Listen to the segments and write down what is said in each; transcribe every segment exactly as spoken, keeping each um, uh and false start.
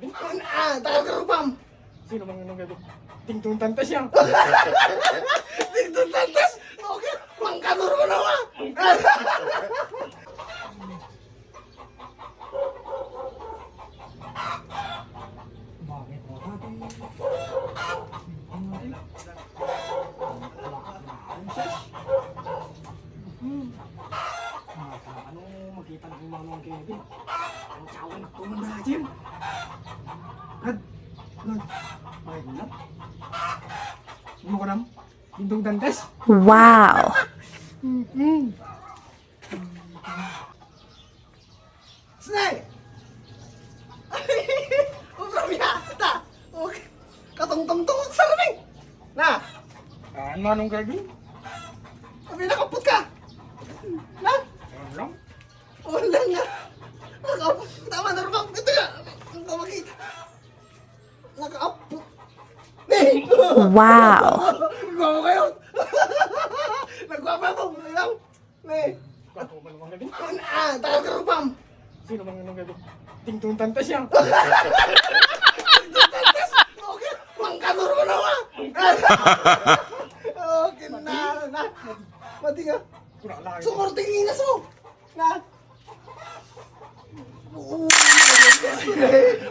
Ah, tagal ka rupam. Sino man nang gabi? Dingdong Dantes yan. Dingdong Dantes? Okay, Mang Kanor mo naman. Bakit mo, ate? Hmm. Ah, ano, makita na ang Manong Kevin. Ang tawag na tumanda, Jim. Brad, Brad, may gulap. Ano ka nam? Dingdong Dantes? Wow! Mm-hmm. Snay! Ubra mi, ha? Ta! Okay. Katungtungtong sa rami! Na! Ah, Manong Kevin? Abi, nakapot ka! Na? Ano lang? Wala nga! Nakapot! Tama na, Rubang! Ito ya! Ang kawagi! Nakapot! Wow! Gwapo kayo! Nagwapa ako! Ano lang? Ne. Gwapo man, Manong Kevin. Ah, tagal ka rupam. Sino man, Manong Kevin? Dingdong Dantes yan. Dingdong Dantes? Okay. Mang Kanor mo naman. Okay na, na. Mati nga. Wala lang. Sukorting inas mo. Na. Oo.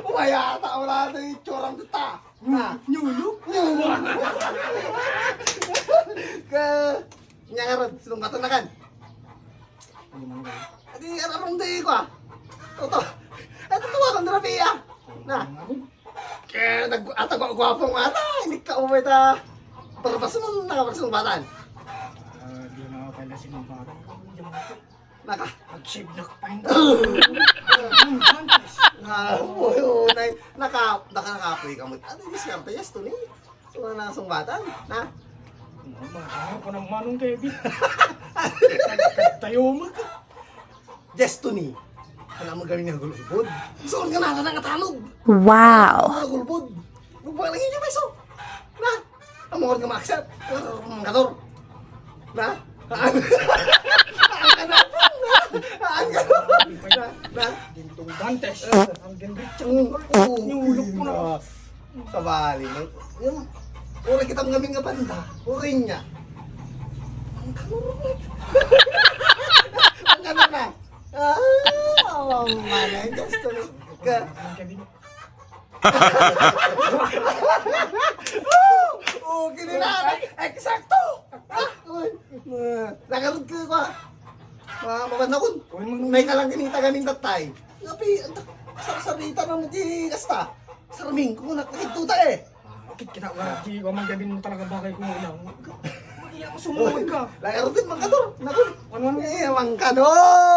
Umaya, ta, wala na yung tsurang ta. Na. Nyulok? Nyulok. Ka, nya nga ron, sinunggatan na kan? Adi, ararong di ko, ah. Toto. Ay, tatawa kang grabe, ah. Na. Kaya nag-, ata gwa-, gwapong ata, hindi ka umay ta. Barabas mo, nakabarabas mo batan. Ah, di na pala sinumbatan. Naka. Nag-shave na ka pa yun. Ah, oo, oo, nay. Naka, naka, nakapoy ka mo. Ano yung diskarte? Yes, to ni. So, na sungbatan, na? Ano, ano pa ng Manong Kevin? Tayo mo ka. Destiny. Alam mo gawin nga gulbod. Gusto ko nga nasa nakatanog. Wow. Nga gulbod. Huwag mo lang yun yung may so. Na? Ang mga nga maksat. Ang kador. Na? Ang kador. Ang kador. Na? Na? Dingdong Dantes. Ang ginrich. Oo. Yung ulok mo na. Sabali, no? Yung, uri kita ng gabing nga banda. Uri niya. Ang kanurot. Ang ano na? Ah, awang mana. Just to ka. Oh, kinilala. Eksakto! Ah, uy. Ah, nakarod ka ko, ah. Ma-, mabanakon. Uy, mang- May kalang ganita gamin tatay. Ngapi, ang tak-, sarsarita na mo di kasta. Sarming ko, nak-, nakigtuta eh. Ah, akit kita, wala, di ko man gabi mo talaga bagay ko lang. Mag-iya ko sumuwag ka. Lagi rutin, mangkador. Naku. Ano, ano? Eh, mangkador.